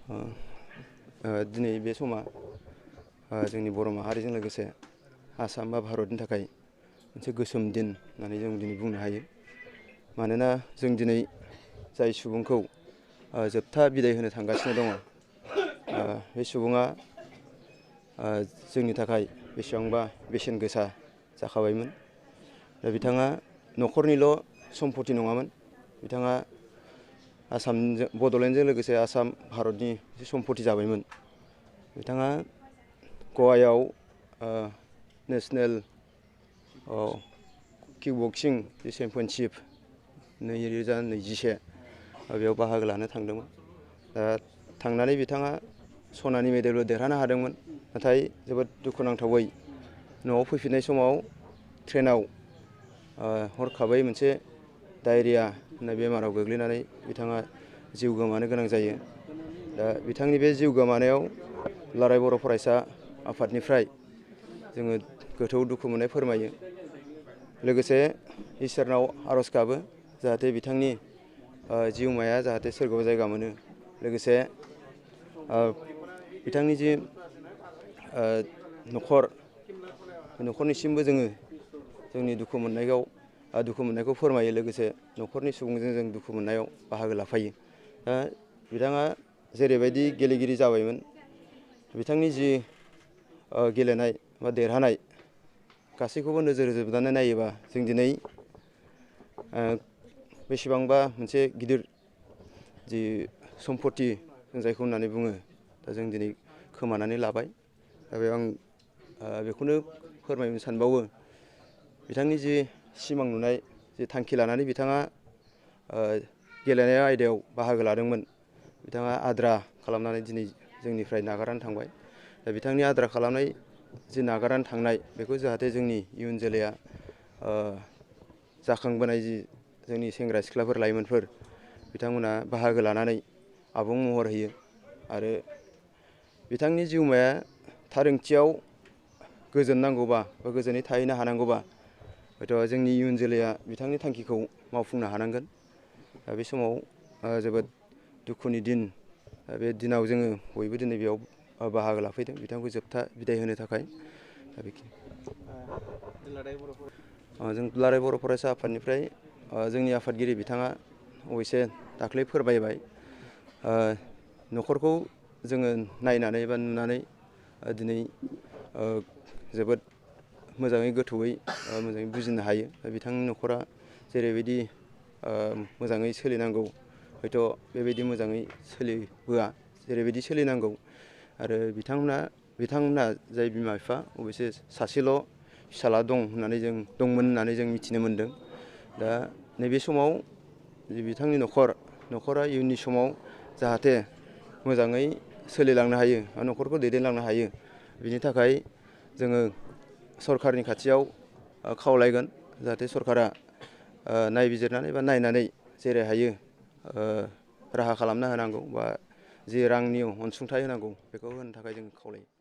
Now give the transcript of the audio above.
दिनै बे समा जोंनि बर' माहारिजों लोगोसे आसाम बा भारतनि थाखाय मोनसे गोसोम दिन होननानै जों दिनै बुंनो हायो। मानोना जों दिनै जाय सुबुंखौ जोबथा बिदाय होनो थांगासिनो दङ, बे सुबुङा जोंनि थाखाय बेसेबांबा बेसेन गोसा जाखाबायमोन। दा बिथाङा न'खरनिल' सम्पति नङामोन, बिथाङा बड'लेण्डजों लोगोसे आसाम भारतनि सम्पति जाबायमोन। बिथाङा गवायाव नेसनेल किक बक्सिं चेम्पियनशिप 2021 बेयाव बाहागो लानो थांदोंमोन। दा थांनानै बिथाङा सनानि मेडेलबो देरहानो हादोंमोन। नाथाय जोबोद दुखुनांथावै न'आव फैफिननाय समाव ट्रेनाव हरखाबै मोनसे डायरिया होननाय बेमाराव गोग्लैनानै बिथाङा जिउ गोमानो गोनां जायो। दा बिथांनि बे जिउ गोमानायाव दुलाराय बर' फरायसा आफादनिफ्राय जोङो गोथौ दुखु मोननाय फोरमायो। लोगोसे इसोरनाव आर'ज गाबो जाहाथे बिथांनि जिउमाया जाहाथे सोरगोआव जायगा मोनो। लोगोसे बिथांनि जि न'खरनिसिमबो जोङो जोंनि दुखु मोननायखौ फोरमायो। लोगोसे न'खरनि सुबुंजों जों दुखु मोननायाव बाहागो लाफायो। दा बिथाङा जेरैबायदि गेलेगिरि जाबायमोन, बिथांनि जि गेलेनाय बा देरहानाय गासैखौबो नोजोर होजोबनानै नायोबा जों दिनै बेसेबांबा मोनसे गिदिर जि सम्पति जों जायखौ होननानै बुङो, दा जों दिनै खोमानानै लाबाय। दा बेयाव आं बेखौनो फोरमायनो सानबावो, बिथांनि जि सिमां नुनाय, जि थांखि लानानै बिथाङा गेलेनाय आयदायाव बाहागो लादोंमोन, बिथाङा आद्रा खालामनानै दिनै जोंनिफ्राय नागारनानै थांबाय। दा बिथांनि आद्रा खालामनाय जि नागारनानै थांनाय, बेखौ जाहाथे जोंनि इयुन जोलैया जाखांबोनाय जि जोंनि सेंग्रा सिख्लाफोर, लाइमोनफोर, बिथांमोना बाहागो लानानै आबुं महर होयो। आरो बिथांनि जिउमाया थार ओंथियाव गोजोन नांगौबा बा गोजोनै थाहैनो हानांगौबा हयथ' जोंनि इयुन जोलैया बिथांनि थांखिखौ मावफुंनो हानांगोन। दा बे समाव जोबोद दुखुनि दिन। बे दिनाव जोङो बयबो दिनै बेयाव बाहागो लाफैदों बिथांखौ जोबथा बिदाय होनो थाखाय। दा बेखिनि जों दुलाराय बर' फरायसा आफादनिफ्राय जोंनि आफादगिरि बिथाङा अबयसे दाख्लै फोरमायबाय। न'खरखौ जोङो नायनानै बा नुनानै दिनै जोबोद मोजाङै गोथौयै मोजाङै बुजिनो हायो। बिथांनि न'खरा जेरैबायदि मोजाङै सोलिनांगौ, हयथ' बेबायदि मोजाङै सोलिबोआ, जेरैबायदि सोलिनांगौ। आरो बिथांमोनहा जाय बिमा बिफा, अबयसे सासेल' फिसाला दंमोन होननानै जों मिथिनो मोन्दों। दा नैबे समाव बिथांनि न'खरा इयुननि समाव जाहाथे मोजाङै सोलिलांनो हायो, न'खरखौ दैदेनलांनो हायो, बिनि थाखाय जोङो सरकारनि खाथियाव खावलायगोन जाहाथे सरकारा नायबिजिरनानै बा नायनानै जेरै हायो राहा खालामना होनांगौ, बा जि रांनि अनसुंथाइ होनांगौ बेखौ होनो थाखाय जों खावलायो।